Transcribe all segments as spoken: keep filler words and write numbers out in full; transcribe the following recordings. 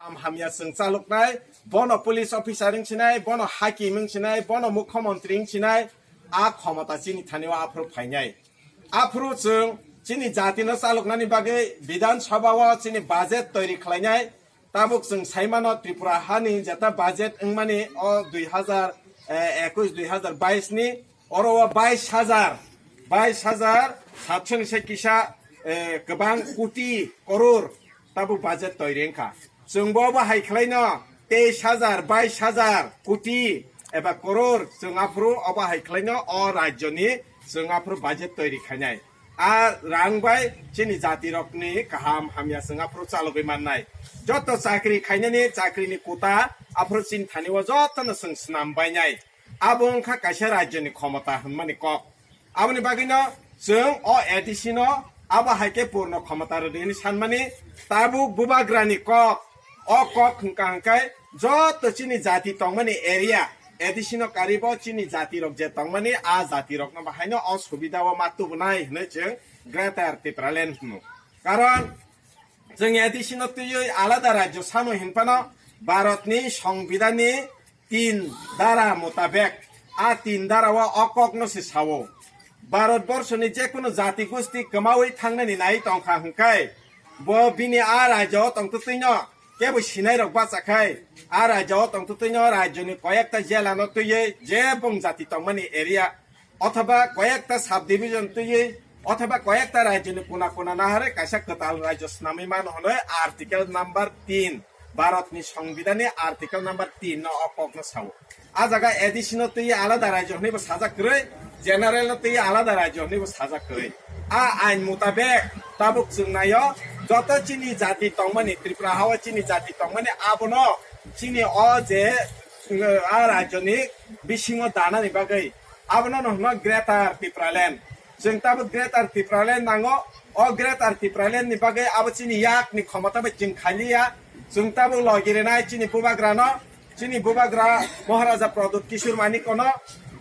Am hamya chwng chaloknai, bono police officer wng sinai, bono hakim wng sinai, bono mukhyamantri wng sinai, a khomota chini thani o aphuru phainai. Aphuru chwng chini jati no chaloknani bagwi Bidhan Sabha o chini budget toiri khlainai. Tabuk chwng saimano Tripura hani jeta budget wngmani o dui hazar ekush dui hazar bais ni oro o bais hajar, bais hajar satshoni se kisa, eh, kwbang koti koror tabuk budget toiri wngkha. Chwng bo obo hai khlaino teis hajar, bais hajar koti eba koror chwng aphuru obo hai khlaino o rajyoni chwng aphuru budget toiri khainai. A rang bai chini jati rokni kaham hamya chwng aphuru chalogwi mannai. Joto chakri khainani chakrini kota aphuru chini thani o jotono chwng snam bainai. Abo wngkha kaisa rajyoni khomota hwnmani kok. Aboni bagwino chwng o A D C no abo hai khe purno khomota rwdi hwnwi sanmani tabuk bubagrani kok. O kok hwnkha hwnkhe joto chini jati tongmani area, A D C no karibo chini jati rok je tongmani a jati rokno bahaino o subida o ma tubunai hwnwi chwng Greater Tipraland hwno. Karon chwng A D C no twiwi alada rajyo sano hinphano Bharatni Songbidanni tin dara mutabek, a tin dara o o kok no se sao. Bharat borso ni je kono jati gosti kwmawi thangnani nai tongkha hwnkhe bo bini a rajyo o tongtwtwi no kebo sinai rok bachakhai a rajyo o tongtwtwi no rajyo ni koyekta jela no twiwi je bong jati tongmani area othoba koyekta subdivision twiwi othoba koyekta rajyoni kuna kuna nahare kaisa kwtal rajyo swnamwi mano hwnwi article number tin, Bharatni Songbidanni article number tin no o kokno sao. A jaga A D C no twiwi alada rajyo hwnwibo sajak kwrwi, general no twiwi alada rajyo hwnwibo sajak kwrwi. A ain mutabek tabuk chwng naio joto chini jati tongmani, Tripura hao chini jati tongmani abono chini o je, uh, a rajyoni bisingo danani bagwi abono no hwno Greater Tipraland. Chwng tabuk Greater Tipraland nango. O Greater Tipraland ni bagwi abo chini yakni khomota bai chwng khailiya. Chwng tabuk logi rwnai chini bubagrano, chini bubagra Maharaja Pradyut Kishore Manikono.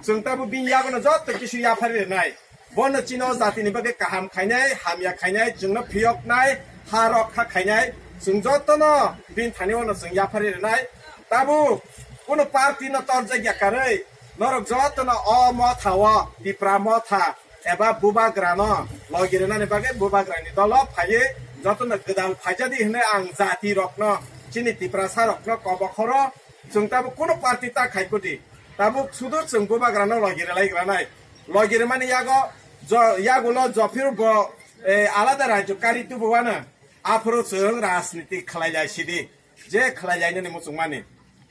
Chwng tabuk bini yagono joto kisu yaphari rwnai. Bono chini o jatini bagwi kaham khainai, hamya khainai, chwngno phiyoknai, ha rokha khainai. Chwng jotono bini thani ono chwng yaphari rwnai. Tabuk kunu party no torjak ya karwi norok jotono o motha o Tipra motha eba bubagrano logi rwnani bagwi bubagrani dolo phaiwi jotono gwdal phaijadi hwnwi ang jati rokno, chini Tiprasa rokno kobokhoro chwng tabuk kunu party ta khaikudi, tabuk sudu chwng bubagrano logi rwlai granai. Logi rwmani yago jo-, yagulo jophir bo, eh, alada rajyo kari tubuwano aphuru chwng rajniti khlai lai sidi. Je khlai lainani muchungmani.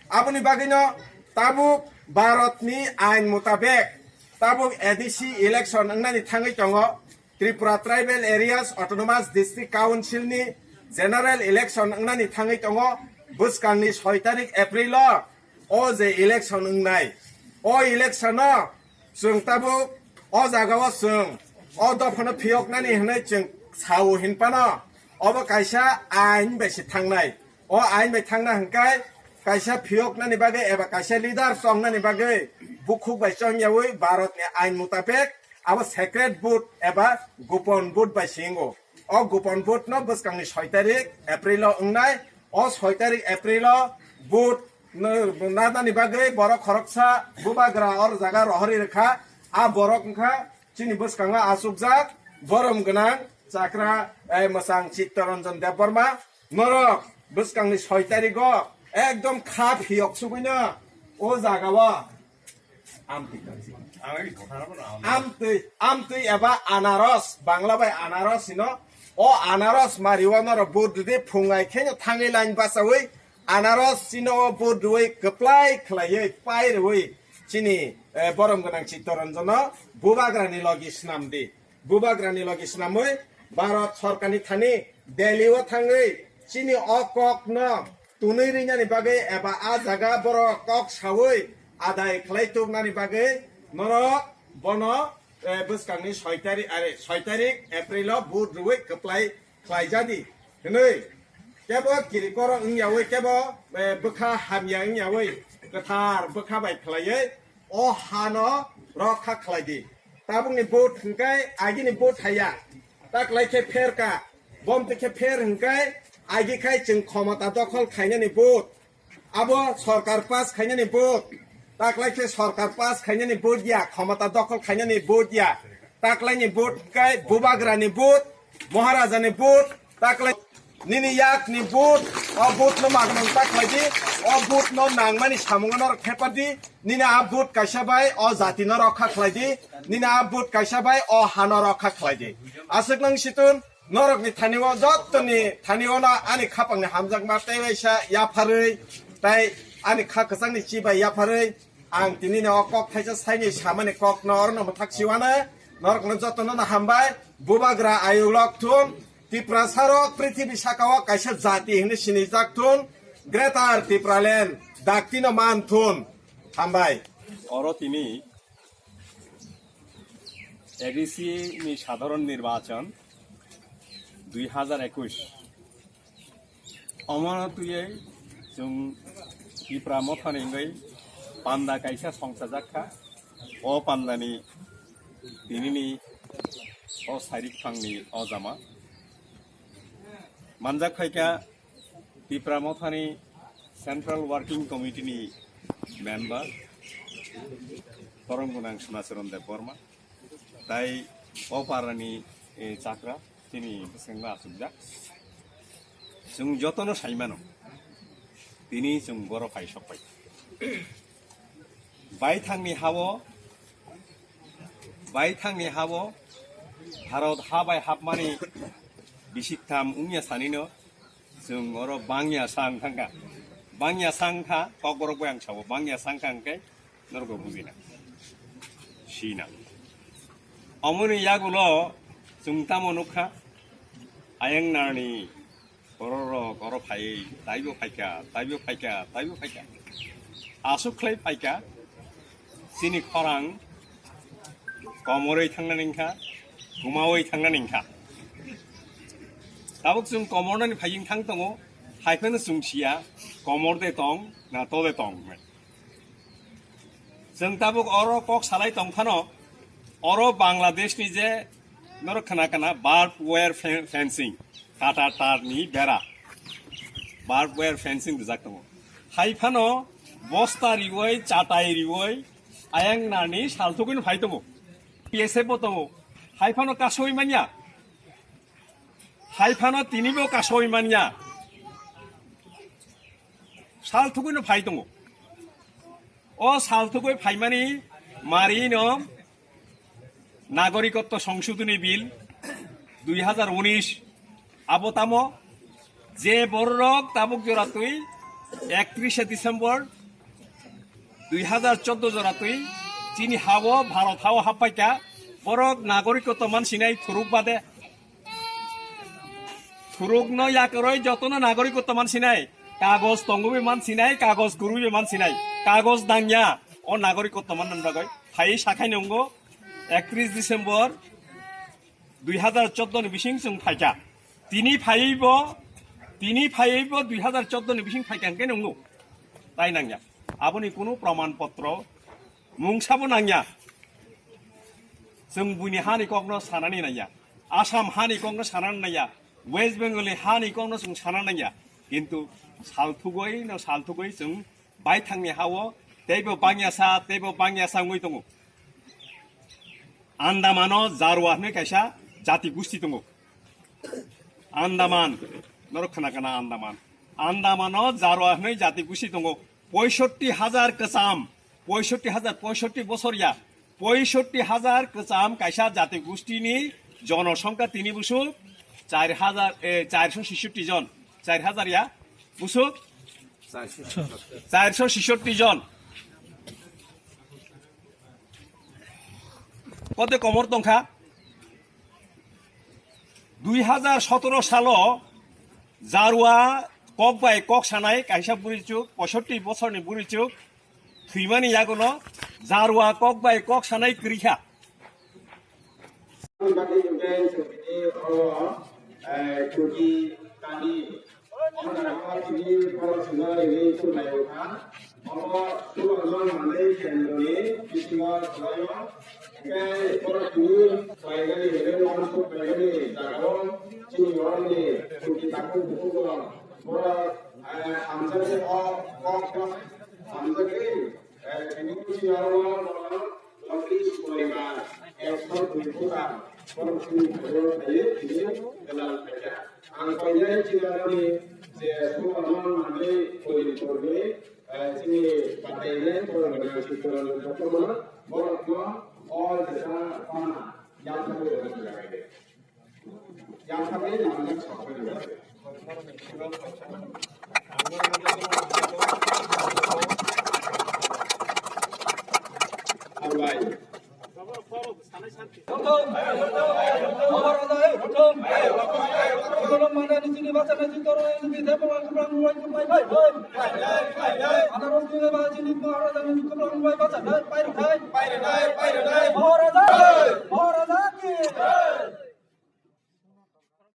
Aboni bagwino tabuk Bharatni ain mutabek tabuk A D C election wngnani thangwi tongo. Tripura Tribal Areas Autonomous District Council ni general election wngnani thangwi tongo bwskangni soi tarik April o. O je election wngnai, o election o chwng tabuk o jaga o chwng o dophano phiyoknani hwnwi chwng sao hinphano obo kaisa ain bai se thangnai. O ain bai thangna hwnkhe kaisa phiyoknani bagwi eba kaisa leader chongnani bagwi bukhuk bai chongyawi Bharatni ain mutabek abo secret vote eba gopon vote bai se wngo. O gopon vote no bwskangni soi tarik April o wngnai. O soi tarik April o vote no, nadani bagwi borok khoroksa bubagra or jaga rohori rwkha. A borok wngkha chini bwskango achukjak borom gwnang chakra, eh, mwchang Chittaranjan Debbarma. Norok bwskangni soi tarigo ekdom kha phiyok sugwino o jagao amtwi, amtwi, amtwi eba anaros, Bangla bai anaros hino. O anaros mario norok vote rwdi phungai kheno thangwi line bachawi anaros chino o vote rwui kwplai khlaiwi pai rwui chini, eh, borom gwnang Chittaranjano bubagrani logi swnamdi. Bubagrani logi swnamwi Bharat sorkarni thani Delhi o thangwi chini o kokno tunwi rinani bagwi eba a jaga borok kok sawi adai khlai tubnani bagwi norok bono, eh, bwskangni soi tarik, are, soi tarik April o vote rwui kwplai khlaijadi hwnwi kebo kirikoro wngyawi kebo, eh, bwkha hamya wngyawi kwthar bwkha bai khlaiwi o hano rokha khlaidi. Tabukni vote hwnkhe agini vote haiya. Taklai khe pher ka. Bom twi khe pher hwnkhe Agi khai chwng khomota dokhol khainani vote. Abo sorkar pass khainani vote. Taklai khe sorkar pass khainani vote ya, khomota dokhol khainani vote ya. Taklaini vote khai bubagrani vote, Maharajani vote, taklai nini yakni vote, o vote no magnang taklaidi, o vote no nangmani samungo norok thepardi, nini a vote kaisa bai o jati no rokha khlaidi, nini a vote kaisa bai o hano rokha khlaidi. Aswk nang situn, norokni thani o jottoni thani o no ani khapangni hamjakma tei waisa yapharwi, tei ani kha kwchangni chibai yapharwi, ang tini no kok thaisa saini samani kok no oro no mwthak siwana, norok no jotono no hambai, bubagra ayuk lok thun, Tiprasa rok prithibi saka o kaisa jati hinwi sinijak thun, Greater Tipraland dakti no man thun. Hambai. Oro tini A D C ni sadharon nirbachan dui hazar ekush. Omono twiwi chwng Tipra Mothani wngwi panda kaisa songchajak kha. O pandani tinini o sairik phangni o jama manjak phaikha Tipra Mothani Central Working Committee ni member Borom Gunang Sunacharan Deb Borma. Tai o parani, eh, chakra tini bwskango achukjak. Chwng jotono saimano, tini chwng boro phai sokpai. Baithangni hao, baithangni hao Bharat ha bai hapmani bisik tham wngya sanino chwng oro bangya sa wng thangkha. Bangya sa wngkha, kokborok bai ang sao, bangya sa wngkha hwnkhe norokbo bujina, sina. Omoni yagulo chwng tamo nukha, ayang narni bororok oro phaiwi, taibo phaikha, taibo phaikha, taibo phaikha. Aswk khlai phaikha, chini khorang komorwi thangnani wngkha, kumawi thangnani wngkha. Tabuk chwng komornani phaiyung thang tongo, hai phano chwng siya, komor de tong, na to de tong. Chwng tabuk oro kok salai tong phano, oro Bangladeshni je norok khna khna barbed wire fen-, fencing, kata tarni bera, barbed wire fencing rijak tongo. Hai phano bosta riwi, chatai riwi, ayang nani salthugwino phai tongo. P S F bo tongo. Hai phano kasoi manya. Hai phano tinibo kasoi manya. Salthugwino phai tongo. O salthugwi phaimani marino Nagorikotto Songshodhoni Bill dui hazar unis abo tamo je bororok tabuk joratwi ektrishe December dui hazar chordo joratwi chini hao Bharat hao happaikha borok nagorikotto mansinai thuruk bade. Thurukno yakarwi jotono nagorikotto mansinai, kagoj tongwibo mansinai, kagoj kwrwibo mansinai, kagoj dangya o nagorikotto manna bagwi phaiwi sakhaino wngo ektris December dui hazar chordo ni bising chwng phaikha. Tini phaiwibo, tini phaiwibo dui hazar chordo ni bising phaikha hwnkhe wngo. Tai nangya. Aboni kunu praman potro mungsabo nangya. Chwng buini hani kokno sanani nangya. Assam hani kokno sanani nangya. West Bengal ni hani kokno chwng sanani nangya. Kintu salthugwi no salthugwi chwng baithangni hao teibo bangyasa, teibo bangyasa wngwi tongo. Andamano Jarwa hwnwi kaisa jati gusti tongo. Andaman, norok khna khna Andaman. Andamano Jarwa hwnwi jati gusti tongo. Poisotti hajar kwcham, poisotti hajar, poisotti bosor ya. Poisotti hajar kwcham kaisa jati gustini jonosongkha tini busuk char hajar, eh, charso sisotti jon. Char hajar ya? Busuk? Charso sisotti jon. Kote komor tongkha? Dui hajar sotoro salo Jarwa kok bai kok sanai kaisa burichuk, poisotti bosorni burichuk thwimani yagulo Jarwa kok bai kok sanai kwrwikha. Omo Subrahman Mandey kendroni bisingo khwlaio. Tei borok tini phaigani hwnwi uansuk phaigani jagao chini oroni kuki takung bukugo borok, eh, hamjakni o kok hamjakni, eh, tini chini oro borok North East poribar ekso dui kuta borok chini phaio phaio tini kwlal phaikha. Ang koinai chini oroni je bubagra manwi poribar ni, eh, chini patai nai borok ni chini borok ni borok no o jesa pama yang phaio. Maharaja, Maharaja ki!